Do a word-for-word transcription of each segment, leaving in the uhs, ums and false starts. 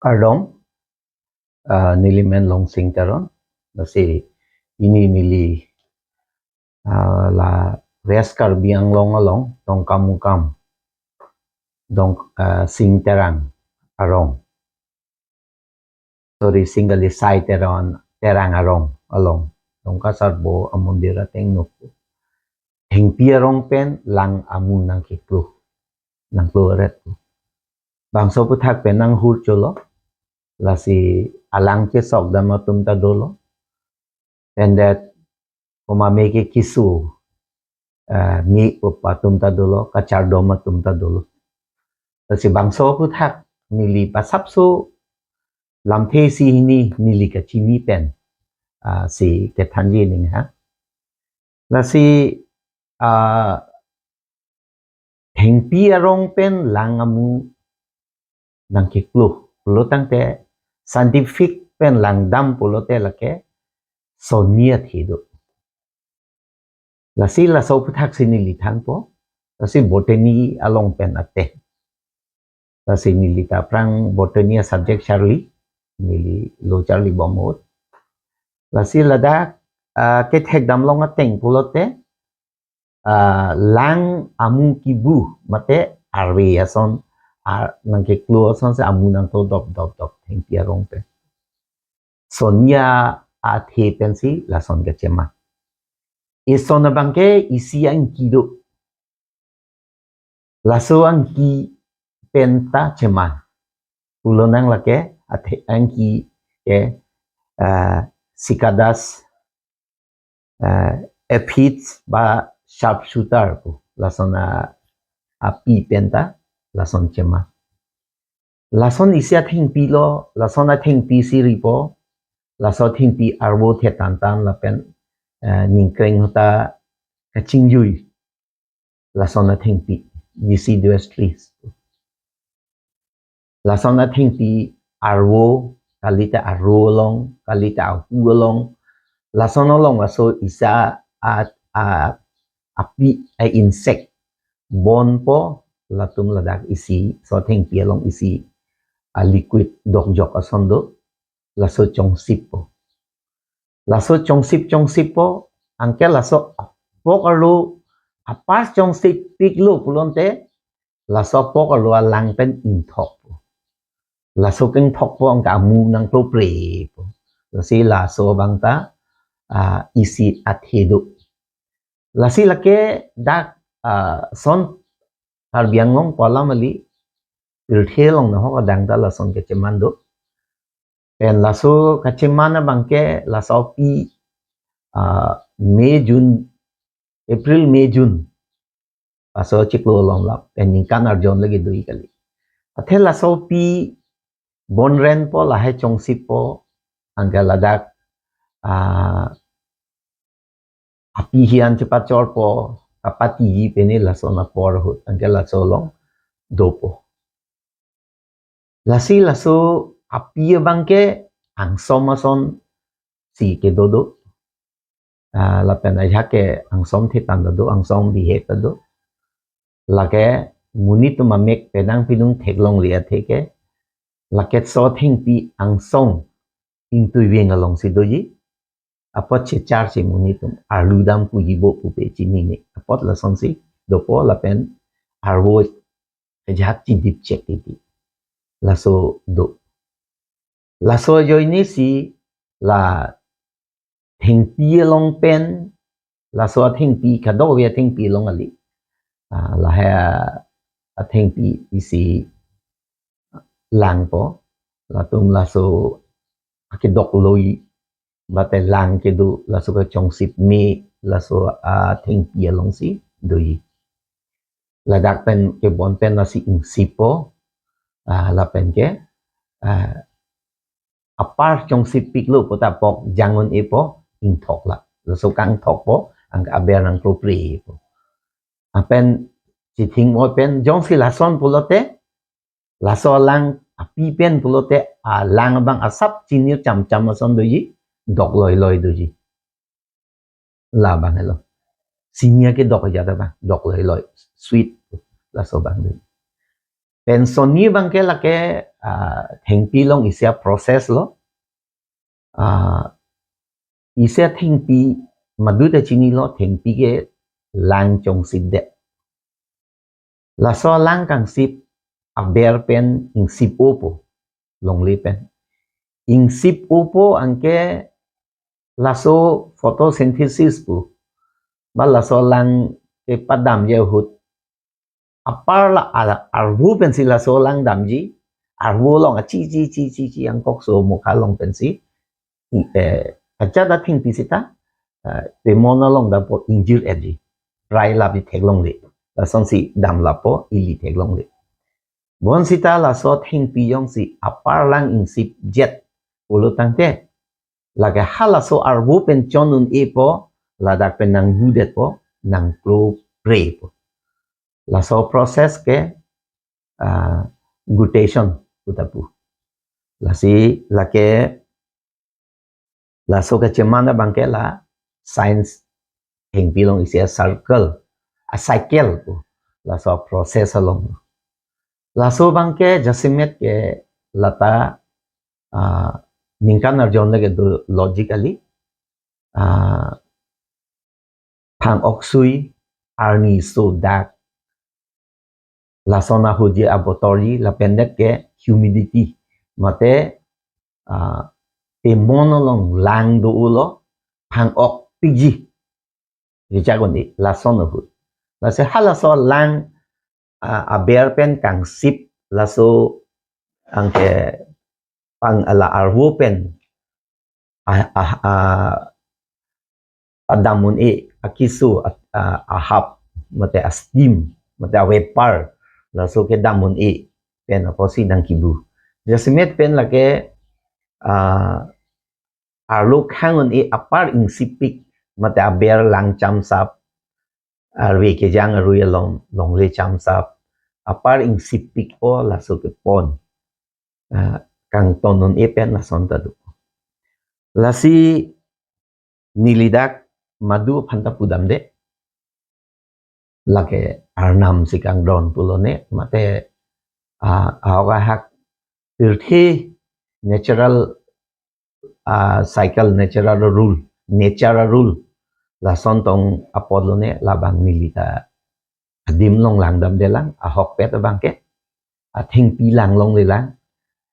Kardom, ah, neli men Longsing Teron, lasi pini neli, ah, la West Karbi Anglong along Dongkamukam, Dong, ah, Sing Terang arong. Sorry, Sing kali, Sai Teron, Terang arong along Dongka Sarbo amondir ateng nukpo. Thengpi arong pen lang amu nangkeklo, nangklo ret. Bangso aphuthak pen nanghur cholo, lasi alang chesok dam atum ta dolo. Pendet komat me ke kisu, eh, mi upa atum ta dolo, kachardom atum ta dolo. Lasi bangso aphuthak neli pasapso lamthe isi hini neli kachini pen, ah, si kethanji ning ha. Lasi, ah, thengpi arong pen lang amu nangkeklo pulo tangte, scientific pen langdam pulote lake sonni athe do. Lasi laso aphuthak si neli thanpo, lasi botany along pen ate. Lasi neli ta aphrang botany a-subject charli, neli lo charli bom ahut. Lasi ladak, ah, kethekdam long ateng pulote, ah, lang amu kibu mate arve ason, ar, nangkeklo ason si amu nangklo dop dop dop thengpi arong pen. Sonni athe pensi lason kachema. Eson abangke isi angki do. Laso angki pen ta chema. Pulo nang lake athe angki ke, ah, cicadas, ah, aphids ba sharpshooter pu. Lason a, api pen ta lason chema. Lason isi athengpi lo, lason athengpi si ripo, laso athengpi arvo thetan tan lapen, eh, ningkreng ahut ta kachingjui. Lason athengpi, deciduous trees. Lason athengpi arvo, kalite arvo along, kalite ahu along, lason along laso isi a, a, api, a-insect bonpo, latum ladak isi, so athengpi along isi a-liquid dokjok ason do, laso chongsippo. Laso chongsip chongsippo, anke laso apok arlo apar chongsipiklo pulote, laso apok arlo alang pen ingthokpo. Laso ke ingthokpo anke amu nangkloprepo. Lasi laso abang ta, ah, isi athe do. Lasi lake dak, ah, son Karbi Anglong pu alam kali, pirthe along nahok adang ta lason kacheman do. Pen laso kacheman abangke laso api, ah, May, June, April, May, June, laso chiklo along lap, pen ningkan arjon lagi do-i kali. Athe laso api bonrenpo, lahai chongsippo, anke ladak, ah, api hian chepachorpo, kapatiji pene lason apor ahut, anke laso along dopo. Lasi laso api abangke angsom ason si kedo do. Ah, lapen ajahak ke angsom thetan ta do, angsom bihek ta do. Lake monit atum amek penang pinung theklongle athe ke, lake so athengpi angsong ingtuiveng alongsi doji. Apot checharsi monit atum arlu dam puji bo pupe chinine. Apot lasonsi dopo lapen arvo ajahak chidip chek titi. Laso do. Laso ajoine si la thengpi along pen, laso athengpi kadokave athengpi along kali. Ah, lahai athengpi isi langpo, latum laso akedok loi, bate lang kedo, laso kachongsip me, laso athengpi alongsi doji. Ladak pen kebon pen lasi ingsippo, ah, lapen ke, ah, apar chongsipiklo pu ta apok jang un-epo, ingthok la. Laso kangthokpo, anke aber nangkloprepo. Lapen chithing-oi pen jongsi lason pulote, laso alang api pen pulote, alang abang asap chinir chamcham ason doji, dok loiloi doji. Labang helo. Sini akedok ajat abang, dok loiloi, sweet, laso abang doji. Pen sonni abangke lake, ah, thengpi along isi a-process lo. Ah, isi athengpi madu ta chinilo, thengpi ke lang chongsipdet. Laso lang kangsip aber pen ingsip-opo, longle pen. Ingsip-opo anke laso photosynthesis pu, ba laso lang kepadamji ahut apar la ar-, arvo pensi laso lang damji, arvo along achi chi chi chi chi angkokso mokha along pensi, eh, ajat athengpi seta, eh, pemon along dampo, ingjir-etji, prai lapji, theklongle. Lasonsi damlappo, ili theklongle. Bonseta laso thengpi jongsi apar lang ingsipjet pulo tangte, lake halaso arvo pen chon un-epo, ladak pen nanggudetpo, nangklo prepo. Laso process ke, ah, guttation pu ta pu. Lasi lake laso kecheman abangke la science thengpi along isi a-circle, a-cycle pu, laso process along. Laso abangke jasemet ke lata, ah, ningkan arjon le kedo logically, ah, phang-oksui, arni sodak, lason ahutji, abotorji, lapen det ke humidity, mate, ah, pemon along lang do-olo, phang-okpikji, kechak un-e, lason ahut. Lasi halaso lang, ah, aber pen kangsip, laso anke pang ala arvo pen, ah, ah, ah, padam un-e, akiso, ah, ah, ahap, mate a-steam, mate a-vapor, laso kedam un-e pen apotsi nangkibu. Jasemet pen lake, ah, arlo khang un-e apar ingsipik, mate aber lang chamsap, arve kejang arui along longle chamsap, apar ingsipik-o laso kepon, ah, kangton un-e pen lason ta do. Lasi neli dak madu aphan ta pudamde. Lake Arnam si kangdon pulo ne, mate, ah, ahok ahak pirthe natural, ah, cycle, natural rule, nature rule, lason tong apotlo ne, labang neli ta adim along lang damde lang, ahokpet abangke athengpi lang longlelang.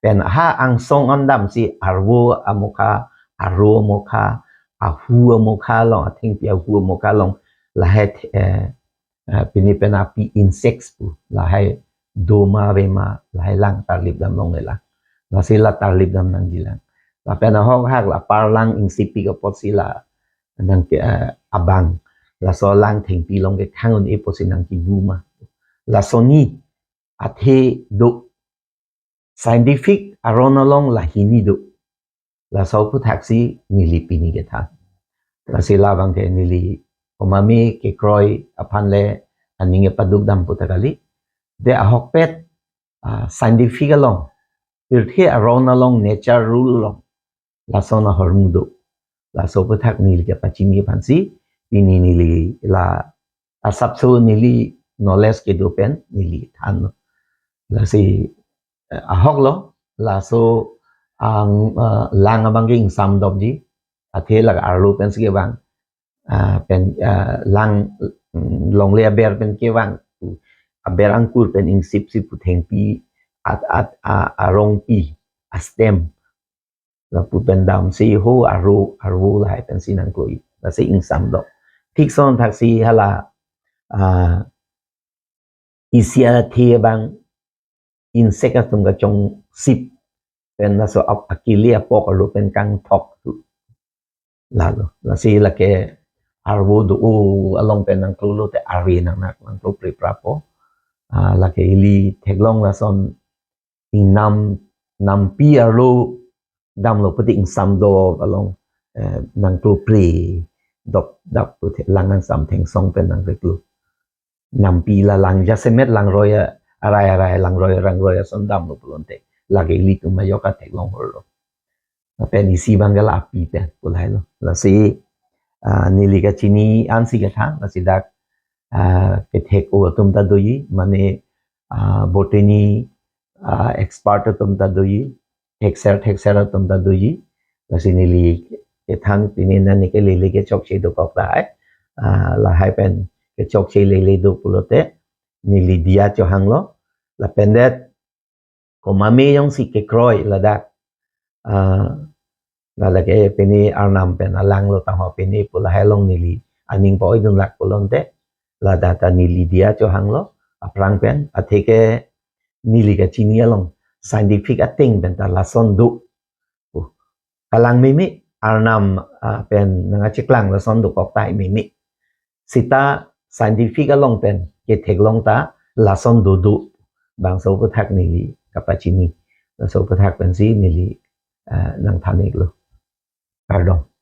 Pen ha angsong an damsi arvo amokha, arvo amokha, ahu amokha along, athengpi ahu amokha along, lahai, eh, eh, pini pen api insects pu, lahai do ma ave ma, lahai lang tarlip dam longlelang. Lasi la tarlip dam nangjilang. Lapen ahok ahak la apar lang ingsipik apotsi la nang ke, eh, abang, laso lang thengpi along kekhang un-e apotsi nangkibu ma. Lasonni athe do. Scientific aron along la hini do. Laso aphuthaksi neli pini kethan. Lasi labangke neli komatme kekroi aphan le aning kepaduk dam pu ta kali. De ahokpet, ah, scientific along, pirthe aron along, nature rule along, lason ahormu do. Laso aputhak neli kepachini aphansi pini neli la asapso neli knowledge kedo pen neli thanlo. Lasi, eh, ahoklo, laso ang, eh, lang abangke ingsam dopji, athe lake arlo pensi kevang, ah, pen, ah, lang, mm, longle aber pen kevang, aber angkur pen ingsipsip pu thengpi, at, at, ah, arongpi, a-stem, lapu pen damsi ho arvo, arvo lahai pensi nangklo-i. Lasi ingsam dop. Thik ason thaksi hala, ah, isi athe abang insect atum kachongsip pen laso ap-, akili apok arlo pen kangthok tu. Lalo. Lasi lake arvo do-o along pen nangklolo te arve nangnak nangklo preprapo. Ah, lake ili theklong lason ingnam, nampi arlo damlo pute ingsam dop along, eh, nangklo pre dop dap pute lang nangsam thengsong pen nangklo. Nampi la lang jasemet langroi a, arai arai langroi rangroi ason damlo pulote lake ilitum ajok atheklong horlo. Lapen isi abangke la api pen pu lahailo. Lasi, ah, neli kachini ansi kethan, lasi dak, ah, kethek-o atum ta doji, mane, ah, botany, ah, expert atum ta doji, thekser thekser atum ta doji. Lasi neli kethan pini nani ke lele ke chokche dokok tahai. Ah, lahai pen ke chokche lele do pulote neli diya chohanglo. Lapen det komat me jongsi kekroi ladak. Ah, lake pini Arnam pen alanglo tangho pini pu lahai along neli aning pa-oidun lak pulote ladak ta neli diya chohanglo aphrang pen atheke neli kachini along scientific ateng pen ta lason do. Uh, kalang mimi Arnam, ah, pen nangkacheklang lason dokok tahai mimi. Sita scientific along pen ketheklong ta lason dodo. Bangso aphuthak neli kapachini. Bangso aphuthak pensi neli, ah, nangthan-iklo. Kardom.